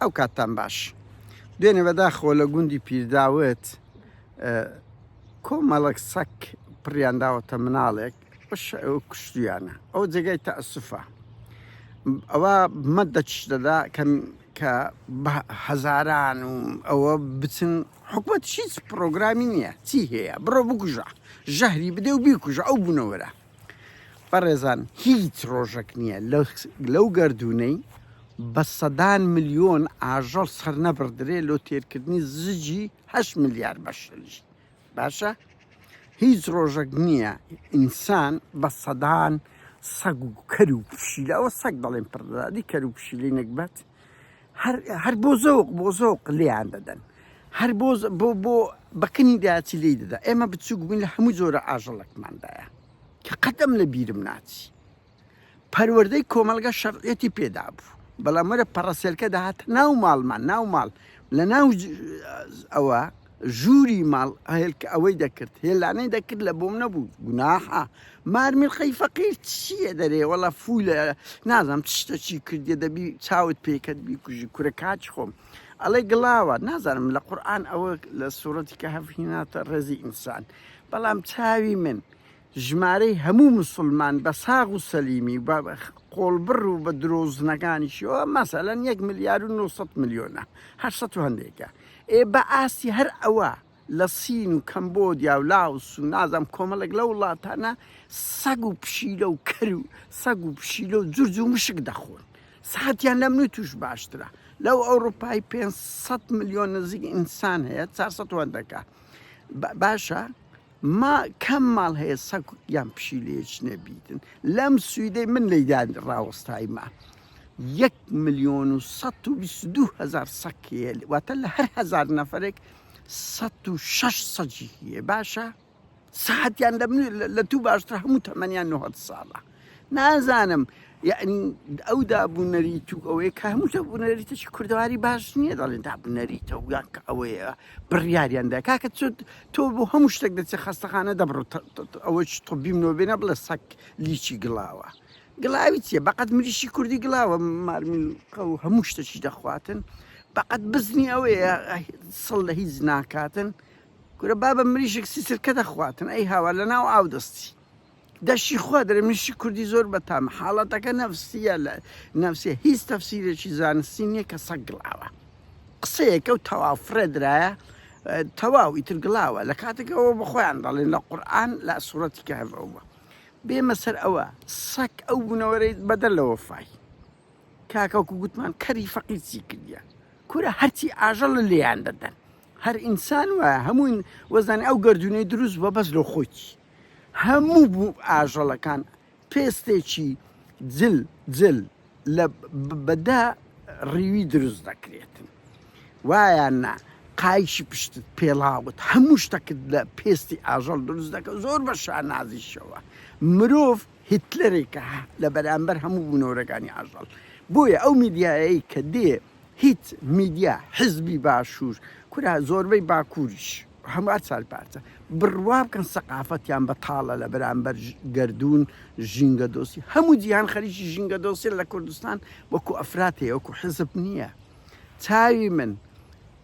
ئەو کاتتان باش. دوێنێ بەداخەوە لە گوندی پیرداوت کۆمەڵک سەگ پڕیان داوەتە مناڵێک کوشتویانە ئەو جێگای تەئسوفە ئەوە مەدە چ دەدا کە کە بە هەزاران و ئەوە بچن حکومەت هیچ پرۆگرامی نییە چی هەیە بڕۆ بکوژە ژەهری بدە و بیکوژە ئەو بوونەوەرە بەڕێزان هیچ ڕۆژەک نییە لەو گەردوونەی بە سەدان ملیۆن ئاژەڵ سەرنەبڕدرێ لۆ تێرکردنی زجی هەشت ملیار بەشەری باشە هیچ ڕۆژەک نییە ئینسان بە سەدان سەگ و کەر و پشیلە ئەوە سەگ دەڵێن پڕدادی کەر و پشیلەی نەگبەت هەر بۆ زەوق بۆ زەوق لێیان دەدەن هەر بۆ بۆ بۆ بەکنی داچی لی دەدا ئێمە بچوک بووین لە هەموو جۆرە ئاژەڵێکماندایە کە قەدەم لە بیرم ناچی پەروەردەی کۆمەڵگە شەرعیەتی پێدا بوو بەڵام وەرە پەڕەسێلکە دەهاتە ناو ماڵمان ناو ماڵ لە ناو ئەوە ژووری ماڵ هێلکە ئەوەی دەکرد هێلانەی دەکرد لە بۆم نەبوو گوناحە مارمیلقەی فەقیر چییە دەرێ وەڵا فوو لە نازانم چ شتە چی کردیە دەبی چاوت پێکەت بیکوژی کورە کاچ خۆم ئەڵێ گڵاوە نازانم لە قورئان ئەوە لە سوڕەتی کەهف هیناتە ڕێزی ئینسان بەڵام چاوی من ژمارەی هەموو مسلمان بە ساغ و سەلیمی بە قۆڵبڕ و بە درۆزنەکانیشەوە مەسەلەن یەک ملیار و 900 ملیۆنە 800 و هەندێکە ئێ بە ئاستی هەر ئەوە لە سین و کەمبۆدیا و لاوس و نازانم کۆمەڵێک لەو وڵاتانە سەگ و پشیلە و کەر و سەگ و پشیلە و جورج و مشک دەخۆن ساتیان لە من و توش باشترە لەو ئەوروپای 500 ملیۆن نزیک ئینسان هەیە 400 وەندەکە باشە ما کەم ماڵ هەیە سەگ یان پشیلەیەک نەبیتن لەم سویدەی من لەیدان ڕاوەستایمە یەک ملیۆن و 122 هزار سەگ هەیە واتە لە هەر هزار نەفرێک 106 سەگی هەیە باشە ساعتیان لە من لە تو باشتر هەموو تەمەنیان 90 ساڵە نازانم یعنی ئەو دابوو نەریت و ئەوەیە کە هەموو دابوو نەریتێکی کوردەواری باش نییە دەڵێن دابوو نەریتە و یان کە ئەوەیە بڕیاریان دا کاکە چۆ تۆ بۆ هەموو شتێک دەچێت خەستەخانە دەبڕۆ ئەوە طبیم نۆبێنە بڵێ سەگ لیچی گڵاوە گڵاوی چیە بەقەت مریشی کوردی گڵاوە مارمیلقە و هەموو شتەکی دەخواتن بەقەت بزنی ئەوەیە سڵ لە هیچ ناکاتن کورە بابە مریشک سیسرکە دەخواتن ئەی هاوار لە ناو ئاو دەستی دەشی خوا دەرێ مریشکی کوردی زۆر بەتام حاڵەتەکە نەفسیە لە نەفسیە هیچ تەفسیرێکی زانستی نییە کە سەگ گڵاوە قسەیەکە و تەواو فڕێ درایە تەواو ئیتر گڵاوە لە کاتێکەوە بە خۆیان دەڵێن لە قورئان لە سوڕەتی کەهف ئەوە بێمە سەر ئەوە سەگ ئەو بوونەوەرەی بەدەر لە وەفای کاکە وەکو گوتمان کەری فەقیر چی کردیە کورە هەرچی ئاژەڵ لێیان دەدەن هەر ئینسان وایە هەموو وەزانانی ئەو گردونەی دروست بووە بەس لۆ خۆی هەموو بوو ئاژەڵەکان پێستێکی جل جل لە بەدە ڕیوی دروست دەکرێتن وایان نا قایشی پشتت پێڵاوت هەموو شتەکت لە پێستی ئاژەڵ دروست دەکە زۆر بە شانازیشەوە مرۆڤ هیتلەرێکە لە بەرامبەر هەموو بوونەوەرەکانی ئاژەڵ بۆیە ئەو میدیایەی کە دێ هیچ میدیا حزبی باشوور کورە زۆربەی باکووریش هەموو هەر چار پارچە بڕوا بکەن سەقافەتیان بەتاڵە لە بەرامبەر گەردوون ژینگە دۆستی هەموو جیهان خەریکی ژینگە دۆستی لە کوردستان وەکو ئەفراد هەیە وەکو حزب نییە چاوی من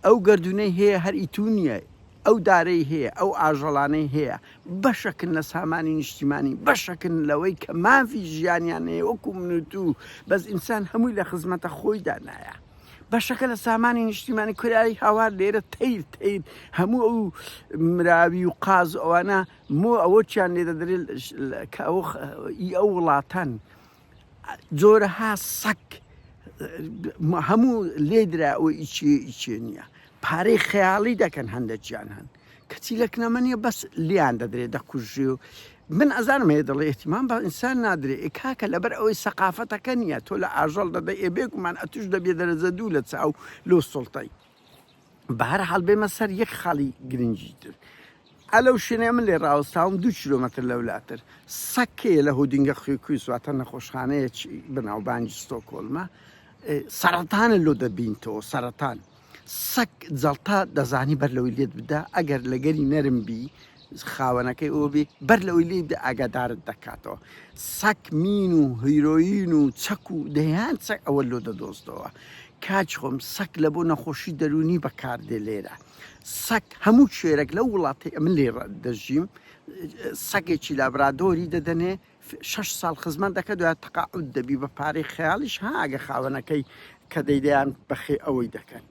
ئەو گەردوونەی هەیە هەر ئیتو نییە ئەو دارەی هەیە ئەو ئاژەڵانەی هەیە بەشەکن لە سامانی نیشتیمانی بەشەکن لەوەی کە مافی ژیانیان هەیە وەکو من و تو بەس ئینسان هەمووی لە خزمەتە خۆیدا نایە بەشەکە لە سامانی نیشتیمانی کورایی هاوار لێرە تەیر تەیر هەموو ئەو مراوی و قاز ئەوانە مۆ ئەوە چیان لێ دەدرێت کە ئەو ئی ئەو وڵاتان جۆرەها سەگ هەموو لێدرا ئەوە ئیچێ ئیچێ نییە پارەی خەیاڵی دەکەن هەندێکیان هەن کەچی لە کنەمە نیە بەس لیان دەدرێت دەکوژێ و من ئەزانم هەیە دەڵێ اهتمام بە ئینسان نادرێ ئێ کاکە لەبەر ئەوەی سەقافەتەکە نییە تۆ لە ئاژەڵ دەدەی ئێ بێگومان ئەتوش دەبێ دەرەجە دوو لە چاو لۆ سوڵتەی بە هەر حاڵ بێمە سەر یەک خاڵی گرنگی تر ئەلەو شوێنەی من لێ ڕاوەستاوم دوو کیلۆمەتر لەولاتر سەکەیە لە هودینگە خوێکویس واتە نەخۆشخانەیەکی بەناوبانگی ستۆکۆلمە سەرەتانە لۆ دەبینتەوە سەرەتان سەگ جەڵتە دەزانی بەر لەوەی لێت بدا ئەگەر لەگەری نەرم بی خاوەنەکەی ئەوە بی بەر لەوەی لێی بدە ئاگادارت دەکاتەوە سەگ مین و هیرۆیین و چەک و دەیان چەک ئەوە لۆ دەدۆزتەوە. کاک خۆم سەگ لە بۆ نەخۆشی دەروونی بەکاردێ لێرە سەگ هەموو کوێرەک لەو وڵاتەی ئەمن لێ دەژیم سەگێکی لابرادۆری دەدەنێ شەش ساڵ خزمەت دەکە دوای تەقاعود دەبی بە پارەی خەیاڵیش ها ئەگە خاوەنەکەی کە دەیدەیان بەخێ ئەوەی دەکەن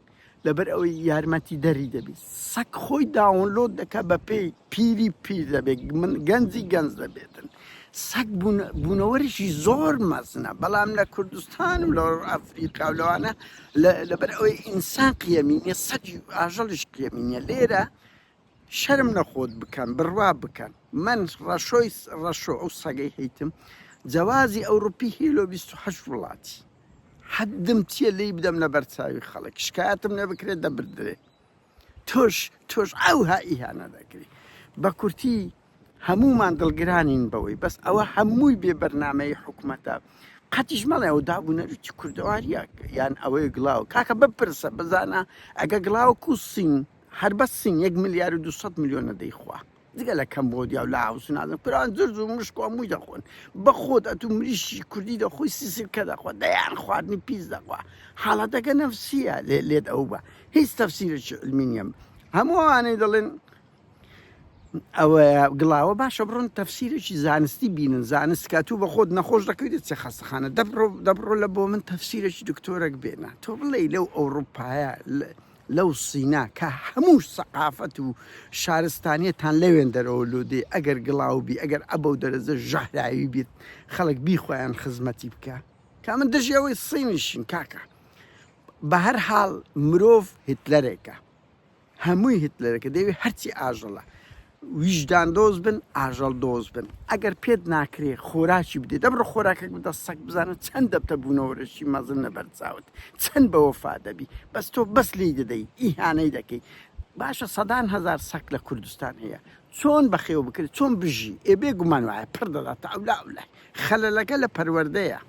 لەبەر ئەوەی یارمەتی دەری دەبی سەگ خۆی داونلۆد دەکە بە پێی پیری پیر دەبێت من گەنجی گەنج دەبێتن سەگ بوونەوەرێکی زۆر مەزنە بەڵام لە کوردستان و لە ئەفریقا و لەوانە لەبەر ئەوەی ئینسان قیەمی نیە سەگی ئاژەڵیش قیەمی نیە لێرە شەرم لە خۆت بکەن بڕوا بکەن من ڕەشۆی ڕەشۆ ئەو سەگەی هەیتم جەوازی ئەوروپی هەیە لۆ 28 وڵاتی حەدم چییە لێی بدەم لە بەرچاوی خەڵک شکایەتم لێ بکرێت دەبردرێ تۆش تۆش ئەوها ئیهانە دەکری بە کورتی هەمومان دڵگرانین بەوەی بەس ئەوە هەمووی بێ بەرنمەی حکومەتە قەتیش مەڵێ ئەو دابوونەریتی کوردەواریە یان ئەوەی گڵاو کاکە بپرسە بزانە ئەگە گڵاو کو سین هەر بەس سین یەک ملیار و 200 ملیۆنە دەیخوا جگە لە کەمبۆدیا و لاوس و نازم قورئان جرج و مشک و هەمووی دەخۆن بەخۆت ئەتوو مریشکی کوردی دەخۆی سیسرکە دەخوا دەیان خواردنی پیس دەخوا حاڵەتەکە نەفسیە لێت ئەو بە هیچ تەفسیرێکی علمی نییە هەموو ئەوانەی دەڵێن ئەوە گڵاوە باشە بڕۆن تەفسیرێکی زانستی بینن زانست کە تو بە خۆت نەخۆش دەکەویت دەچێ خەستەخانە دەبڕۆ دەبڕۆ لە بۆ من تەفسیرێکی دکتۆرەک بێنە تۆ بڵێ لەو ئەوروپایە لەو سینە کە هەموو سەقافەت و شارستانیەتان لەوێندەرەوە لۆ دێ ئەگەر گڵاو بی ئەگەر ئەبەو دەرەجە ژەهراوی بیت خەڵک بیخوایان خزمەتی بکە کا من دژی ئەوەی سینیشین کاکە بەهەر حاڵ مرۆڤ هیتلەرێکە هەمووی هیتلەرەکە دەیەوێت هەرچی ئاژەڵە ویژدان دۆست بن ئاژەڵ دۆست بن ئەگەر پێت ناکرێ خۆراکی بدەیت دەبڕۆ خۆراکەک بدە سەگ بزانە چەند دەبتە بوونەوەرەکی مەزن لەبەر چاوت چەند بەوەفا دەبی بەس تۆ بەس لێی دەدەی ئیهانەی دەکەی باشە سەدان هەزار سەگ لە کوردستان هەیە چۆن بەخێو بکرێت چۆن بژی ئێ بێ گومان وایە پڕ دەداتە ئەولا ئەولای خەلەلەکە لە پەروەردەیە.